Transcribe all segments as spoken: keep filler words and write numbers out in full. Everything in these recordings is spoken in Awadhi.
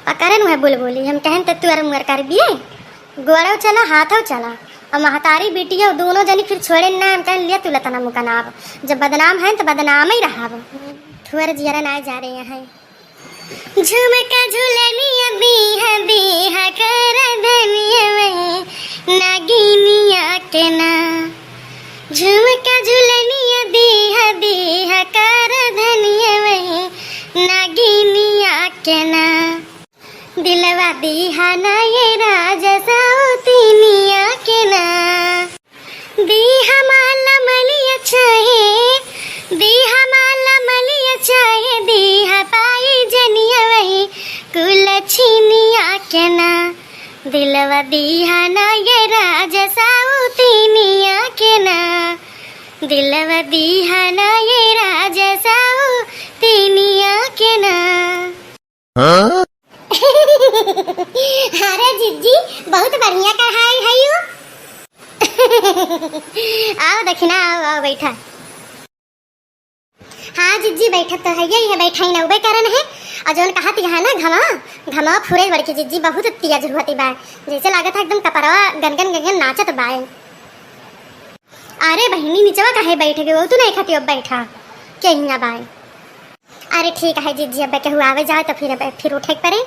पकड़न वह बुलबुली, हम कहन त तू अर मुअर कर बिये, गोड़ो चला, हाथो चला। अब महतारी बिटियो दोनों जनी फिर छोड़े ना, हम कहन लिया तू लतना मुकनाब। जब बदनाम है त बदनाम ही रहब। थुअर जियरा ना जा रहे हैं। झुमका झुलनिया दीहा दीहा कर धनिया वही नागिनिया के ना। झुमका झुलनिया दीहा दीहा कर धनिया वही नागिनिया के ना। दिलवा दीहा ना ये राजा साउतिनिया के ना। दीहा माला मलिया चाहे, दीहा माला मलिया चाहे, दीहा पाई जनिया वही कुलछिनिया के ना। दिलवा दीहा ना ये राजा साउतिनिया के ना। दिलवा दीहा ना ये राजा साउतिनिया के ना। हाँ? अरे जिज्जी, बहुत बढ़िया कढ़ाई है यू। आओ दखिना, आओ, आओ, बैठा। हाँ जिज्जी, बैठा तो है, यही है, बैठा ही ना उबे करन है। और जौन कहा तिहा ना घमा, घमा फुरे बड़की जिज्जी, बहुत तेज हुआ बा, जैसे लागत है एकदम कपरवा गनगन गनगन नाचत बाय। अरे बहिनी, निचवा काहे बैठ गए हो? तू नहीं खटियो बैठा, के हियाँ बाय। अरे ठीक है जिज्जी, अब केहू आवे जाए तो फिर, अब फिर उठे के पड़े।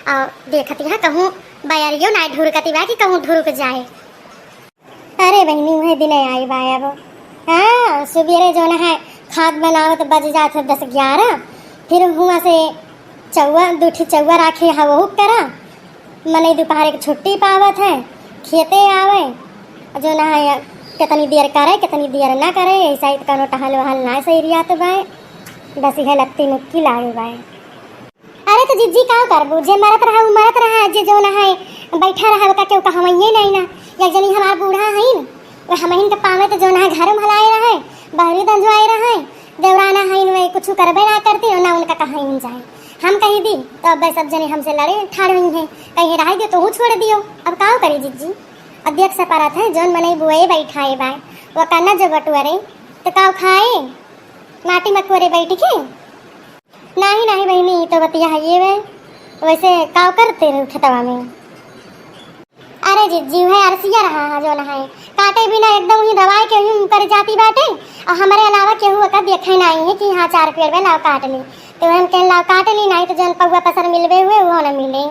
और देखती है कहूँ बयरियो ना ढुरकती बा कि कहूँ ढुरक जाए। अरे बहिनी, वह दिन आई बा अब। हाँ, सुबेरे जौन है खाद बनावत बज जात है दस ग्यारह, फिर हुआ से चौवा, दू ठी चौवा राखे है, वहू करा। मनई दुपहरे के छुट्टी पावत है, खेते आवे, जौन है, कितनी देर करे, कितनी देर ना करे, ऐसा ही कौनो टहल वहल ना सही रियात बाय, बस यह लत्ती मुक्की लागे बाय। अरे तो जिज्जी का करबू, जे मरत रहा, उ मरत रहा, जे जौन है, बैठा रहा, ओका केहू कहवइये नहीं ना। एक जनी हमार बूढ़ा हईन, वो हमहिन के पावे तो जौन है, घर में हलाए रहे, बहरी दंजुआए रहे, देवराना हईन, वे कुछ करबे ना करती और ना उनका कहइन जाए। हम कही दी, तो अब सब जने हमसे लड़े ठाड़ हुई हैं, कहीं रह दियो, तो हूँ छोड़ दियो। अब का करी जिज्जी? अब देख से परत है, जौन मनई बुए बैठाए बाय, वो कन्ना जो बटुअरे, तो का खाए? माटी मकुअरे बैठ के? नाही, नाही बहिनी, ई तो बतिया है ये वे। वैसे का करते रहो खेतवा में? अरे जिज्जी, है अरसिया रहा है, जौन है, काटे बिना एकदम ही दवाई के ही कर जाती बाटे, और हमारे अलावा केहू ओका देखे नाही है कि हाँ, चार पेड़ में लाओ काट ली। तो हम कहन लाओ काट ली, नाही तो जौन पौवा पसर मिलबे हुए, वो न मिले।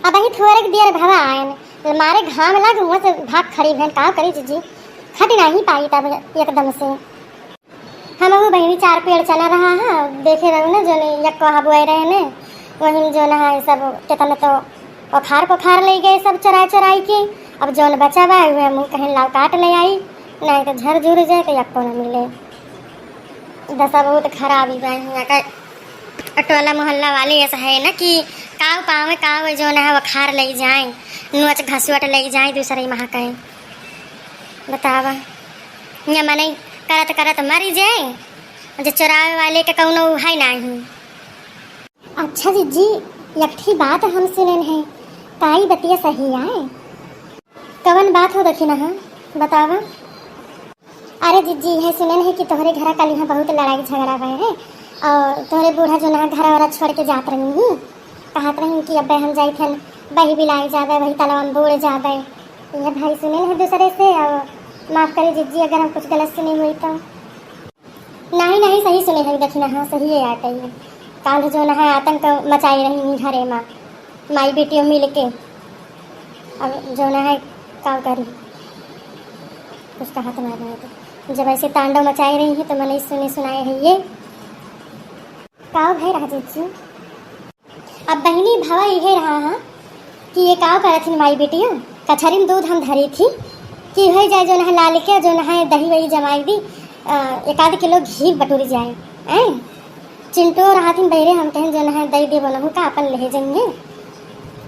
अबही थोड़े देर भवा आयन, मारे घाम लाग, हुआं से भाग खड़ी भैन, का करी जिज्जी, खट नाही पाई तब एकदम से। हमहू बहिनी चार पेड़ चला रहा है, देखे रहू ना, जौन यक्को हबुआए रहे ने, वही जौन है सब कितना तो ओखार पोखार ले गए सब चुराई चुराई के। अब जौन बचा बा, उहे हम कहें लाओ काट ले आई, नहीं तो झर झुर जाए तो यक्को न मिले। दशा बहुत खराब ही बा यहाँ का। टोला मोहल्ला वाले ऐसा है ना कि काव पावे काव जौन है ओखार ले जाए, नोच घसुअट ले जाए दूसरे महा कहे। बतावा, ये मनई करत करत मरी जाए, जे चोरावे वाले के कौनो है नाही। अच्छा जिज्जी, एक ठी बात हम सुनेन है, का ई बतिया सही आए? कवन बात हो दखिनहा, बतावा। अरे जिज्जी, है सुनेन है कि तोहरे घरा कल यहाँ बहुत लड़ाई झगड़ा भय है और तोहरे बूढ़ा जो ना घर वाला छोड़ के जात रही ही, कहत रही कि अब्बे हम जाइत हन बही बिलाई जाबे, वही तलवा में बूड़ जाबे। ये भाई सुनेन है दूसरे से, और माफ करी जिज्जी अगर हम कुछ गलत सुनी हुई तो। नाही, नाही, सही सुने है, दखिनहा, हाँ, सही है यार, कही। काल जो ना है आतंक मचाई रही ही घरे मा, माई बेटियों मिल के। अब जो ना है, का करी, कुछ कहत ना रहे तो। जब ऐसे तांडव मचाई रही है तो मनई सुने सुनाए है ये। का भय रहा जिज्जी? अब बहिनी भवा इहे रहा हा कि ये काव करत हिन माई बेटियो, कछरी में दूध हम धरी थी कि होइ जाए जो नहा लाल के जो नहा दही वही जमाई दी, अ, एक आध किलो घी बटुरी जाए। ऐं? चिंटो रहत हिन बहिरे, हम कहें जो नहा दई देबो नहु का अपन ले जाइए।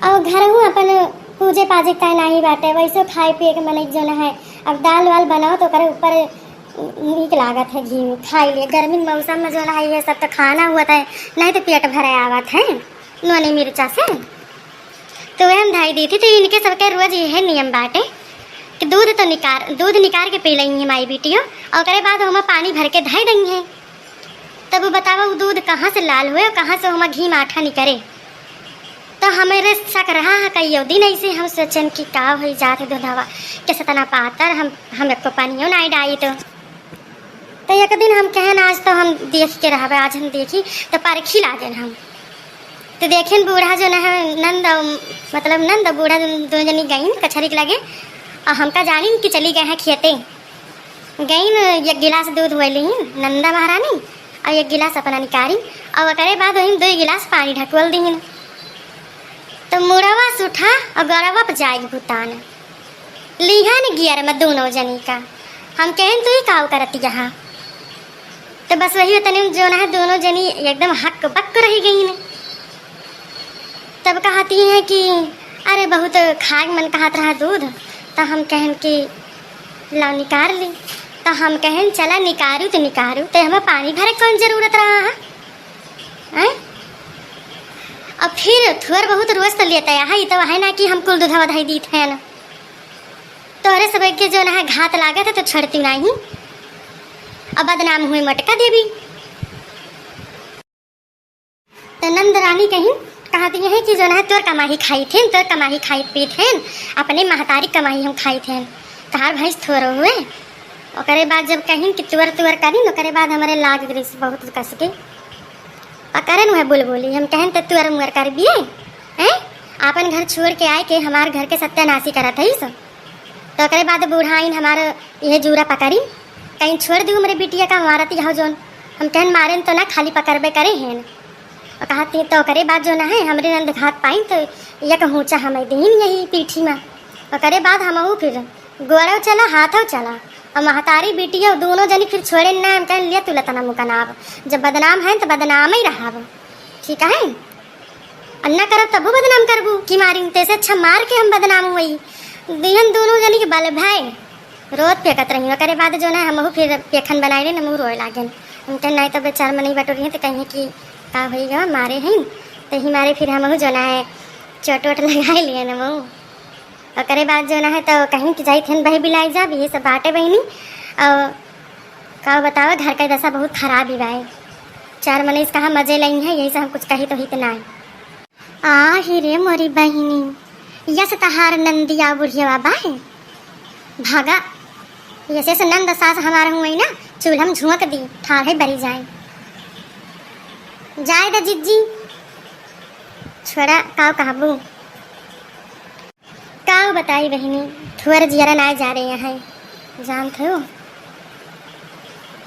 और घर हूँ अपन पूजे पाजे का नाही बाटे, वैसे खाए पिए के मन जो नहा अब दाल वाल बनाओ तो ओकरे ऊपर नीक लागत है घी खाई ले। गर्मी के मौसम में जो ना है ये सब तो खाना हुआ था, नहीं तो पेट भरे आवत है नोनी मिर्चा से। तो वह हम धाई दी थी, तो इनके सबके रोज यह नियम बाटे कि दूध तो निकार, दूध निकार के पी लेंगे माई बिटियो, और ओकरे बाद ओमा पानी भर के धाई देंगे। तब वो बतावा, वो दूध कहाँ से लाल हुए और कहाँ से ओमा घी माठा निकरे? तो हमरे शक रहा है कइयो दिन ऐसे, हम सोचेन कि का होई जात है दूधवा, कैसे तना पातर, हम, हम एको पानियो नाई डाई तो। तो एक दिन हम कहेन आज तो हम देख के रहबे, आज हम देखी तो परखी लागेन हम। तो देखेन बूढ़ा जौन है नंद, मतलब नंद बूढ़ा जौन दोनों जनी गईन कछरी के लगे, और हमका जानिन कि चली गए हैं खेते। गईन एक गिलास दूध हुए लीन नंदा महारानी, और एक गिलास अपना निकारी, और ओकरे बाद वही दो गिलास पानी ढकवल दीन। तो मुड़वा से उठा और गरवा पर जाए भूतान। लिहन गियर में दोनों जनी का। हम कहेन, "तू ही काव करत यहाँ?" तो बस वही तने जौन है दोनों जनी एकदम हक बक रह गईन। तब कहती हैं कि, "अरे बहुत खाए मन कहत रहा दूध।" तो हम कहेन कि, "लाओ निकार ली।" तो हम कहेन, "चला निकारू तो निकारू, तो हमें पानी भरे कौन जरूरत रहा है?" हैं? और फिर थोर बहुत रोज तो लेते है, ई तो है ना कि हम कुल दूधवा धई दीत हैं ना। तोहरे सब के जौन है घात लागत है तो छोड़ती नहीं। अब बदनाम हुए मटका देवी। तो नंद रानी कहीं कहती है कि जौन है तोर कमाई खाई थे, तोर कमाई खाई पी थे, अपने महतारी कमाई हम खाई थे, तहार भैंस थोरो हुए। ओकरे बाद जब कहीं कि तुअर तुअर करी, ओकरे बाद हमरे लाग गई बहुत कस के पकड़न हुए बुलबुली। हम कहेन, "तो तुअर मुअर कर बिये, हैं? आपन घर छोड़ के आए के हमार घर के सत्यानाशी करत है इस।" तो ओकरे बाद बूढ़ा आइन हमार यह जूरा पकड़ी, कहीं छोड़ दू हमरे बिटिया का, मारत यह जौन। हम कहेन, "मारेन तो ना, खाली पकड़बे करे हैं।" और कहती तो ओकरे बाद जौन है हमरे नंद घात पाइन तो एक हुंचा हमें दीन यही पीठी में। ओकरे बाद हमहू फिर गोड़ो चला, हाथो चला। और महतारी बिटिया दोनों जनी फिर छोड़े ना, हम कहेन, "लिया तू लतना मुकनाब, जब बदनाम है तो बदनाम ही रहाब, ठीक है? अन्ना करब तबो बदनाम करबू कि मारी, तेसे अच्छा मार के हम बदनाम हुई।" दिहन दोनों जनी के बल भाई रोत फेंकत रही। ओकरे बाद जौन है हमहू फिर पेखन बनाए लेन, हमहू रोए लागेन। हम कहेन, "नहीं तो बेचार मनई बटोरी हैं तो कहीं कि का होई गवा, मारे हैं।" तो ही मारे फिर हमहू जौन है चोट वोट लगाए लिए हमहू। ओकरे बाद जौन है तो कहीं कि जाइत हन बही बिलाई जाब, यही सब बाटे बहिनी। और का बतावा, घर का दशा बहुत खराब ही बाए। चार मनई से कहाँ मजे लई है, यही से हम कुछ कही तो हित ना। आ ही रे मोरी बहिनी, यस तहार नंदिया बुढ़िया बाए। भागा, यसे से नंद सास हमार हुई ना, चूल्हा में झोंक दी, ठाढ़े बरी जाए। जाए द जिज्जी, छोड़ा, काव कहबू। काव बताई बहिनी, थोर जियरा नाय जा रहे हैं, जानत हो?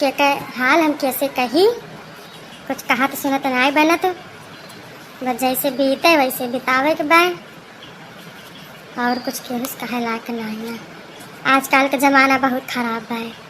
के के हाल हम कैसे कही, कुछ कहत सुनत नाय बनत, बस जैसे बीते वैसे बितावे के बाय, और कुछ केहू से कहे लायक नाय ना। आजकल के जमाना बहुत खराब बाय।